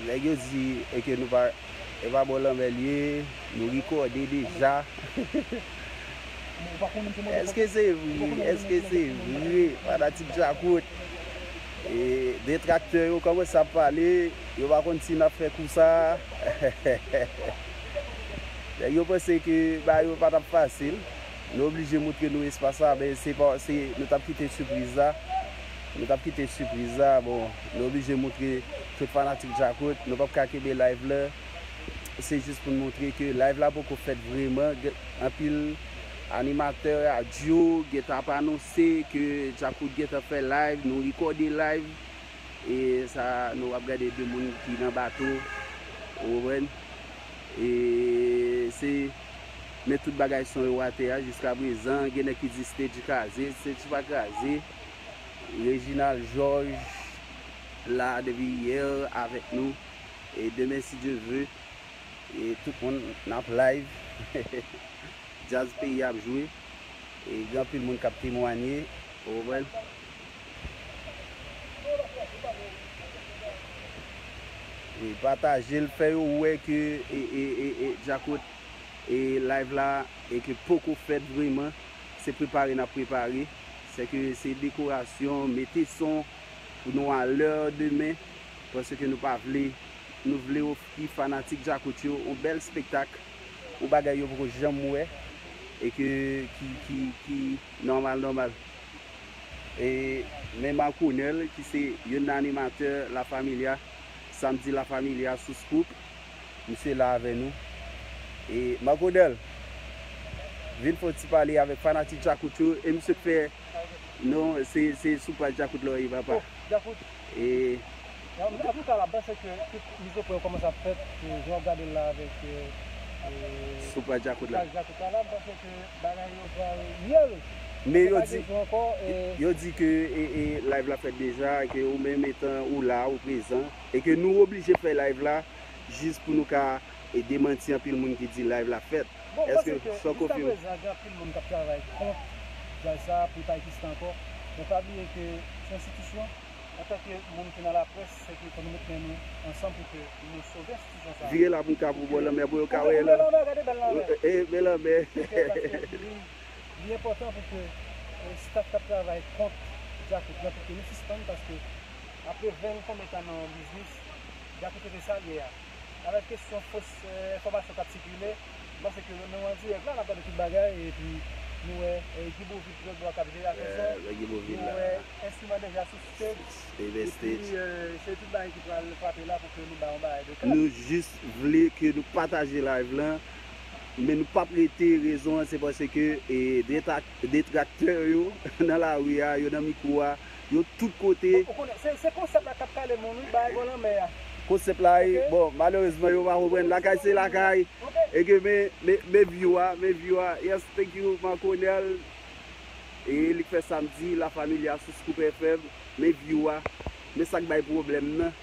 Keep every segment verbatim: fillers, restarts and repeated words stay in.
Nèg yo di e ke nou pa, e pa bò lanmè l ye, nou rekòde deja. Èske se vre? Èske se vre? Fanatik Djakout. E, detraktè yo kòmanse ap pale, yo pa konn si n ap fè kou sa. Nèg yo panse ke bagay yo pa t ap fasil. Nou oblije montre nou espas la, men se pa, se, nou t ap kite sipriz la. Nou t ap kite sipriz la. Bon, nou oblije montre tout fanatik Djakout. Nou p ap ka kenbe live la. Se jis pou n montre ke live la poko fèt vreman. Gen anpil animatè radyo gentan ap anonse ke Djakout gentan fè live, nou rekòde live. E sa, nou ap gade de moun ki nan bato, ou konprann? E se, men tout bagay son yo atè a jiska prezan. Gen nèg ki di stage kraze, stage pa kraze. Reginald Georges la depi yè avèk nou. E demen, si Dye vle, e tout moun n ap live. Djaz peyi a ap jwe. E gen anpil moun k ap temwanye. Ou konprann? E pataje l, fè yo wè ke e, e, e, e, Djakout, e live la, e ke poko fèt vreman, se prepare n ap prepare. Se ke se dekorasyon, mete son pou nou alè demen, paske nou pa vle, nou vle ofri fanatik Djakout yo yon bèl spektak, yon bagay yo poko janm wè, e ke ki, ki, ki nòmal, nòmal. E men Marconel, ki se youn nan animatè La Familia, Samdi La Familia sou Scoop, misye la avè nou. E Marconel, vin fè yon ti pale avèk fanatik Djakout yo, e misye k fè, non, se, se sou paj Djakout la w ye, papa. Oh, Djakout. E An, antouka, la, m panse ke tout mize pwen yo kòmanse ap fèt, e, jan w ap gade l la avèk, e, e, sou paj Djakout la. Paj Djakout la, la, m panse ke bagay yo pral myèl. Men yo di, yo di ke, e, e, live la fèt deja, e ke ou menm etan ou la, ou prezan, e ke nou oblije fè live la jis pou nou ka, e, demanti anpil moun ki di live la fèt. Bon, m panse ke jiska prezan, gen anpil moun k ap travay kont djaz sa pou l pa egziste ankò. Men pa bliye ke se enstitisyon. Antanke moun ki nan laprès, se ke fò nou met men nou ansanm pou ke nou sove enstitisyon sa a. Vire la pou n ka pou bò lanmè, pou yo ka wè. Ou, ou bèl lanmè, gade bèl lanmè. E, e, bèl lanmè. Ok, paske li, li enpòtan pou ke, e, staff k ap travay kont Djakout lan, pou ke nou sispann, paske apre ven konbyen tan nan yon biznis, Djakout rete sa l ye a. Avèk kesyon fos, e, enfòmasyon k ap sikile, m panse ke nou an dirèk la, n ap gade tout bagay, epi nou wè, e, Guy Bovid, Drogba k ap jere afè sa. Nou wè enstriman deja sou stage, epi, e, se tout bagay ki pral frape la pou ke nou bay yon bagay de kal. Nou jis vle ke nou pataje live lan, men nou p ap rete, rezon an se paske, e, detak-, detraktè yo nan lari a, yo nan mikwo a, yo tout kote. Ou konnen, se, se konsèp la k ap kale moun, wi, bay bò lanmè a. Konsèp la, e, bon, malerezman, yo pa konprann. Lakay se lakay. E ke men, men, men view a, men view a. Yes, thank you, Marconel. E li k fè Samdi, La Familia sou Scoop F M. Men view a. Men sa k bay pwoblèm nan.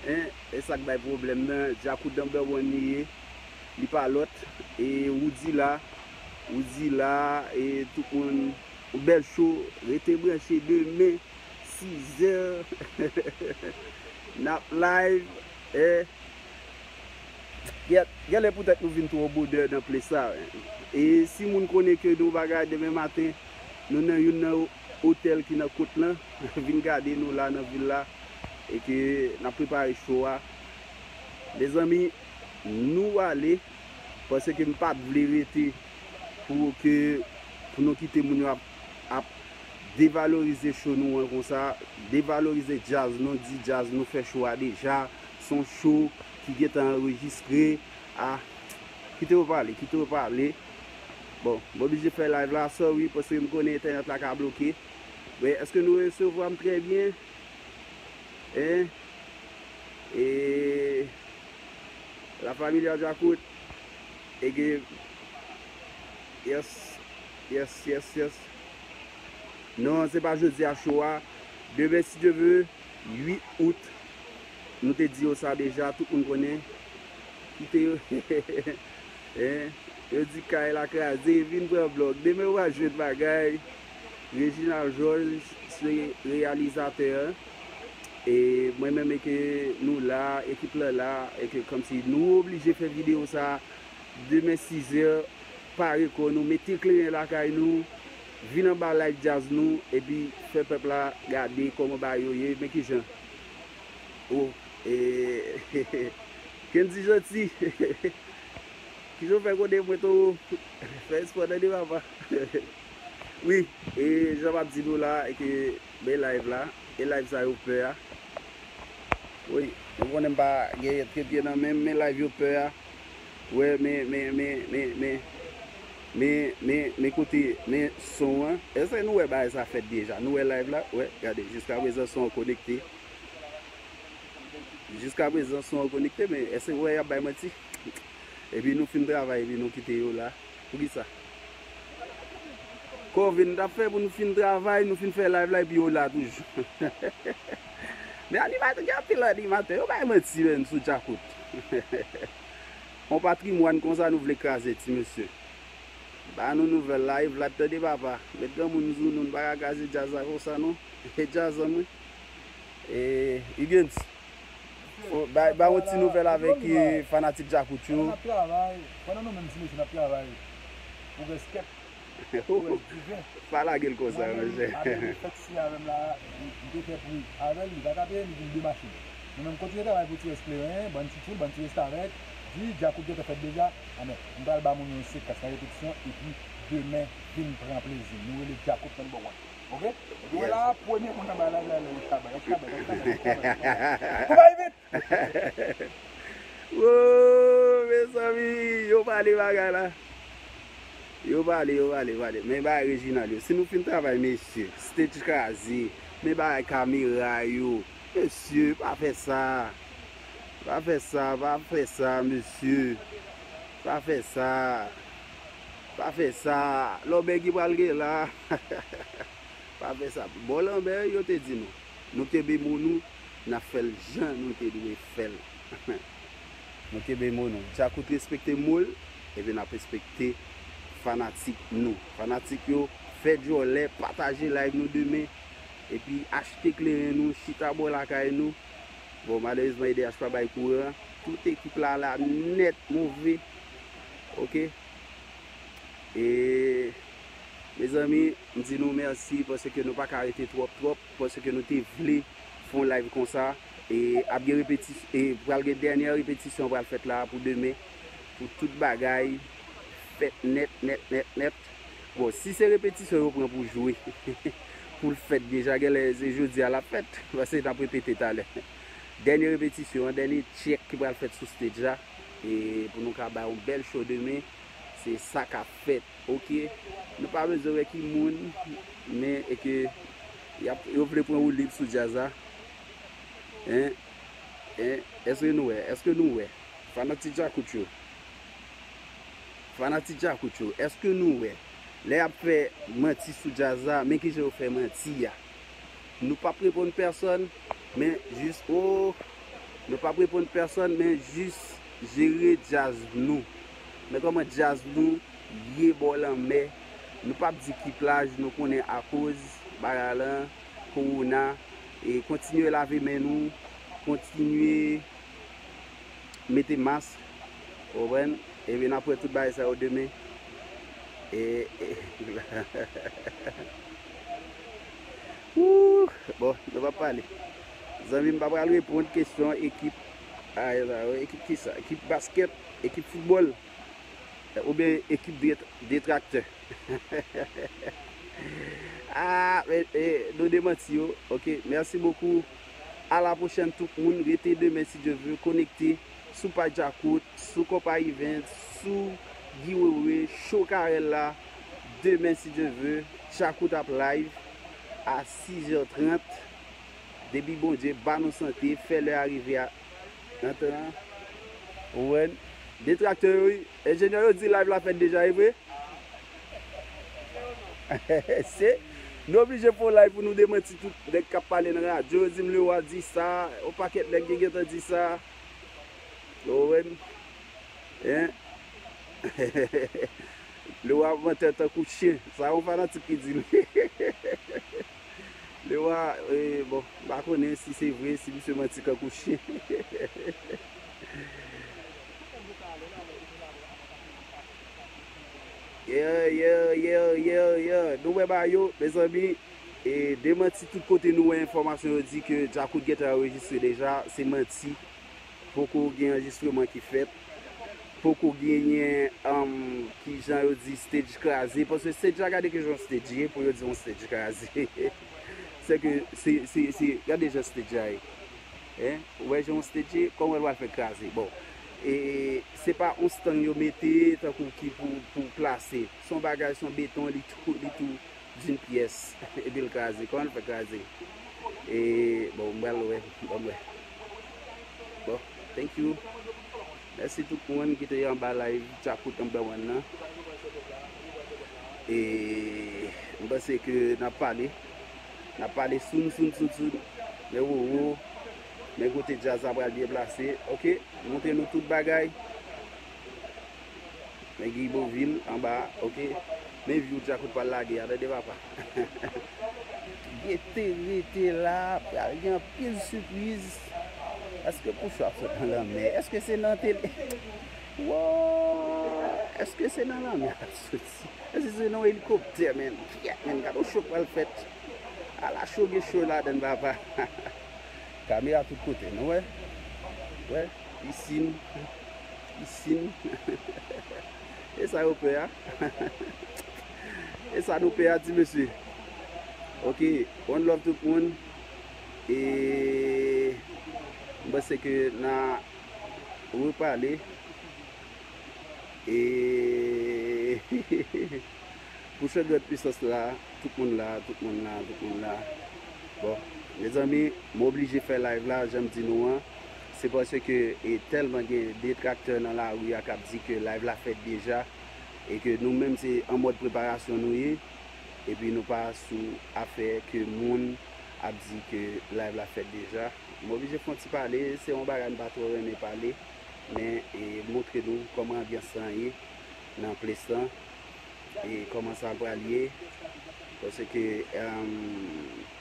Hein? E sa k bay pwoblèm nan. Djakout number one li ye. Li pa lòt. E Roody la. Roody la. E tout moun. Yon bèl show. Rete branche demen. Sizè. N ap live. E, gen, genlè poutèt nou vin twò bonè nan plas la. E si moun konnen ke nou bagay demen maten, nou nan youn nan otèl ki nan kot lan, vin gade nou la nan vil la, e ke n ap prepare show a. Mezanmi, nou ale, paske m pa t vle rete pou ke, pou nou kite moun yo ap, ap devalorize show nou an konsa, devalorize djaz nou, di djaz nou fè show a deja, se yon show ki gentan anrejistre. Ah, kite yo pale, kite yo pale. Bon, m oblije fè live la, sorry, paske m konnen entènèt la ka bloke. Men, èske nou resevwa m trè byen? Hein? E la familia Djakout. E gen, yes, yes, yes, yes. Non, se pa jodi a show a. Demen, si Dye vle, uit out. Nou te di yo sa deja, tout moun konnen. Kite yo. Hein? Yo di kay la kraze, vin pran blòk. Demen w a jwenn bagay. Reginald Georges se reyalizatè an. E mwen menm e ke nou la, ekip lan la, e ke kòmsi nou oblije fè videyo sa demen sizè, pare kò nou, mete kleren lakay nou, vin anba live djaz nou, epi fè pèp la gade kòman bagay yo ye, men kijan. Oh, e, Kendy Gentil. Kijan w fè konnen mwen tou? Fè espò tande papa. Wi, e jan m ap di nou la, e ke men live la, e live sa yo pè a. Wi, nou konnen m pa gen trepye nan men m, men live yo pè a. Wè, men, men, men, men, men, men, men, men kote, men son an. Èske nou wè bagay sa fèt deja? Nou wè live la? Wè, gade, jiska prezan son an konekte. Jiska prezan son an konekte, men èske w wè y ap bay manti? Epi nou fin travay, epi nou kite yo la. Poukisa? Kòve n t ap fè pou nou fin travay, nou fin fè live la, epi yo la toujou. Men animatè, gen anpil animatè, yo bay manti menm sou Djakout. On patrimwàn konsa nou vle kraze, ti mesye. Ba nou nouvèl la, e Vlad tande papa. Met granmoun sou nou, nou pa ka kraze djaz la konsa non. E djaz an mwen. E, Higgins. Ba, ba yon ti nouvèl avèk, e, fanatik Djakout yo. N ap travay, pandan nou menm ti mesye n ap travay. Pwogrès kèt, pwogrès diven. Pa lage l konsa, monchè. Mwen menm, apre nou fèt si avè m la, m te fè pri avè l, li pa ka peye m, li vin de machin. Nou menm kontinye travay pou ti rès kleren, bann ti tchoul, bann ti restavèk, di Djakout gentan fèt deja. Anben, m pral ba moun yo sekans nan repetisyon, epi demen, vin pran plezi. Nou rele Djakout number one. Ok? Epi wè la, premye moun anba live la, lè yo chabay, yo chabay, yo chabay, yo chabay. Pou bay vit! Woo, mezanmi, yo pale bagay la. Yo pale, yo pale, pale. Men bagay Reginald yo. Si nou fin travay, mesye, stage kraze. Men bagay kamera yo. Mesye, pa fè sa. Pa fè sa, pa fè sa, mesye. Pa fè sa. Pa fè sa. Lòbèy ki pral gen la. Pa fè sa. Bò lanmè, yo te di nou. Nou kenbe mo nou, n ap fè l jan nou te dwe fè l. Nou kenbe mo nou. Djakout respekte mo l, epi n ap respekte fanatik nou. Fanatik yo, fè djòlè, pataje live nou demen, epi achte kleren nou, chita bò lakay nou. Bon, malerezman, E D H pa bay kouran. Tout ekip la la nèt move. Ok? E, mezanmi, m di nou mèsi paske nou pa ka rete twòp, twòp, paske nou te vle fè yon live konsa. E ap gen repetis-, e pral gen dènye repetisyon pral fèt la pou demen, pou tout bagay fèt nèt, nèt, nèt, nèt. Bon, si se repetisyon yo pran pou jwe, pou l fèt deja, genlè se jodi a l ap fèt, paske n ap repete talè. Dènye repetisyon an, dènye tchèk ki pral fèt sou stage la, e pou nou ka bay yon bèl show demen, se sa k ap fèt, ok? Nou pa bezwen wè ki moun, men e ke y ap, yo vle pran woulib sou djaz la. Hein? Hein? Èske nou wè? Èske nou wè? Fanatik Djakout yo. Fanatik Djakout yo, èske nou wè? Lè y ap fè manti sou djaz la, men kijan yo fè manti a. Nou p ap reponn pèsonn, men jis, o, nou p ap reponn pèsonn, men jis jere djaz nou. Men kòman djaz nou ye bò lanmè. Nou p ap di ki plaj nou konnen akoz bagay lan, kowona. E kontinye lave men nou, kontinye mete mask, ou konprann? Epi n ap wè tout bagay sa yo demen. E, e, Wouh! Bon, nou p ap pale. Zanmi m pa pral reponn kesyon ekip, a, ekip kisa? Ekip baskèt, ekip foutbòl, oubyen ekip det-, detraktè. Ah, men, e, nou demanti yo. Ok, merci beaucoup. À la prochaine, tout moun. Rete demen, si Dye vle, konekte sou paj Djakout, sou Konpa Event, sou Guy Wewe, Show Karèl la. Demen, si Dye vle, Djakout ap live à six heures trente. Depi Bondye ba nou sante, fè lè a rive a nan tan an. Ou wè? Detraktè yo, wi. Enjenyè yo di live la fèt deja, e vre? Se, nou oblije fè yon live pou nou demanti tout nèg k ap pale nan radyo, yo di m Lewa di sa, yon pakèt nèg ki gentan di sa. Ou wè? Hein? Lewa mantè tankou chen. Sa yon fanatik ki di l. Lewa, e, bon, m pa konnen si se vre, si misye manti tankou chen. Yeah, yeah, yeah, yeah, yeah. Nou wè ba yo, mezanmi, e demanti tout kote nou wè enfòmasyon yo di ke Djakout gentan anrejistre deja, se manti. Poko gen anrejistreman ki fèt. Poko genyen, um, kijan yo di stage kraze. Paske stage la, gade kijan yon stage ye, pou yo di yon stage kraze. Se ke, se, se, se, gade jan stage la ye. Hein? Ou wè jan yon stage ye, kòman l pral fè kraze? Bon, e se pa yon stand yo mete tankou ki pou, pou plase. Se yon bagay, se yon beton, li tou, li tou d'une pièce. Epi l kraze. Kòman l fè kraze? E, bon, m pral wè. Bon, m wè. Bon, thank you. Mèsi tout moun ki te anba live Djakout number one nan. E m panse ke n ap pale. N ap pale soon, soon, soon, soon. Men wowo. Men kote djaz la pral byen plase. Oke, montre nou tout bagay. Men Guy Beauvil anba, oke. Men view Djakout pral lage a, tande papa. Gete rete la, pral gen anpil sipriz. Èske Pouchon ap sot nan lanmè? Èske se nan tele? Wow! Èske se nan lanmè l ap soti? Èske se nan yon elikoptè, menn? Kèt, menn, gade yon cho k pral fèt. Ala cho gen cho ladann, papa. Kamera tout kote, nou wè? Wè, pisin. Pisin. E sa yo pè a? E sa nou pè a, ti mesye? Oke, one love tout moun. E m panse ke n a repale. E Pouchon Grand Puissance la, tout moun la, tout moun la, tout moun la. Bon, mezanmi, m oblije fè live la, jan m di nou an. Se paske e tèlman gen detraktè nan lari a k ap di ke live la fèt deja, e ke nou menm se an mòd preparasyon nou ye, epi nou pa sou afè ke moun ap di ke live la fèt deja. M oblije fè yon ti pale, se yon bagay m pa twò renmen pale, men e montre nou kòman anbyans lan ye nan ples lan. E kòman sa pral ye, paske, em,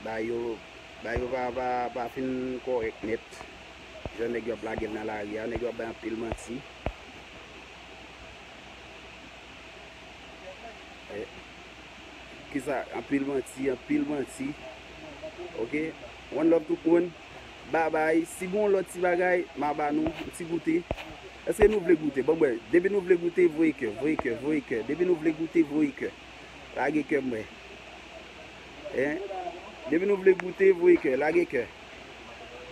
ba yo, ba yo pa, pa, pa fin kòrèk nèt. Jan nèg yo ap lage l nan lari a, nèg yo ap bay anpil manti. E, kisa? Anpil manti, anpil manti. Oke? One love tout moun. Babay. Si gon lòt ti bagay, m a ba nou yon ti goute. Èske nou vle goute? Ban m wè. Depi nou vle goute, voye kè, voye kè, voye kè. Depi nou vle goute, voye kè. Lage kè m wè. Hein? Depi nou vle goute, voye kè, lage kè.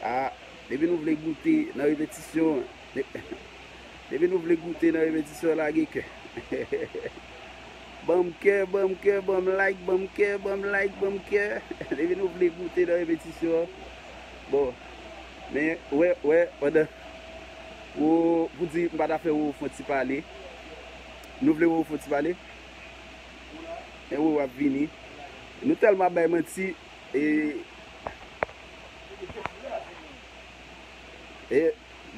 Ah, depi nou vle goute nan repetisyon, de-, depi nou vle goute nan repetisyon, lage kè. Ban m kè, ban m kè, ban m like, ban m kè, ban m like, ban m kè. Depi nou vle goute nan repetisyon. Bon, men, wè, wè, pandan, ou, pou di, m pa ta fè ou fè yon ti pale. Nou vle ou fè yon ti pale? Men ou ap vini. Nou tèlman ap bay manti. E, e,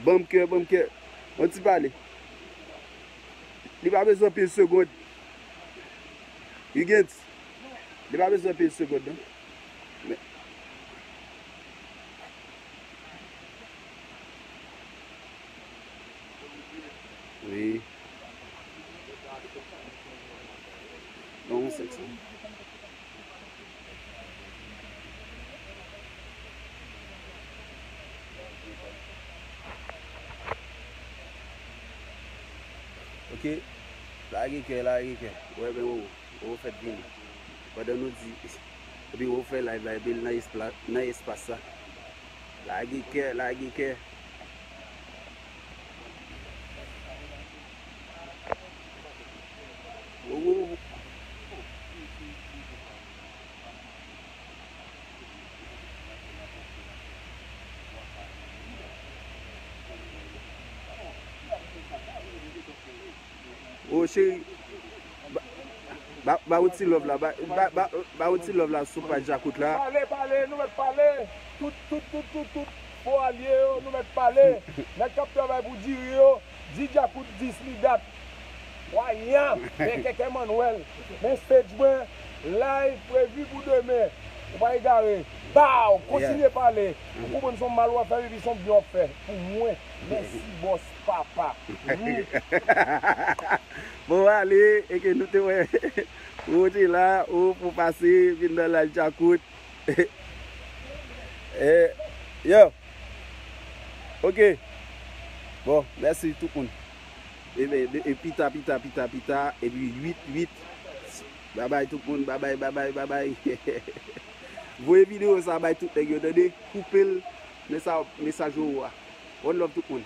ban m kè, ban m kè. Yon ti pale. Li pa bezwen anpil segond. Li gen, li pa bezwen anpil segond, non. Men, wi. Non, sèks. Oke. Lage kè, lage kè. Wè, men ou, ou fèt vini. Pandan nou di, epi ou fè live la, epi l nan espla-, nan espas sa. Lage kè, lage kè. Ou, ou, ou. Cheri, ba, ba, ba yon ti love la, ba, ba, ba, ba yon ti love la sou paj Djakout la. Pale, pale, nou mèt pale. Tout, tout, tout, tout, tout fo alye yo, nou mèt pale. Nèg k ap travay pou diri yo, di Djakout dis li dat. Waya, men kèkè Manwèl, men stage mwen, live previ pou demen. Ou pa egare. Baw, kontinye pale. Ou konprann se yon mal w ap fè, epi se yon byen w ap fè pou mwen. Mèsi bòs papa. Bon, ale, e ke nou te wè. Ou te la, ou pou pase, vin nan live Djakout. Eh, yo. Ok. Bon, mèsi tout moun. E ben, de- e pita, pita, pita, pita, epi uit, uit. Babay tout moun, babay, babay, babay. Voye videyo sa bay tout nèg yo, tande? Koupe l, men sa, mesaj ou a. One love tout moun.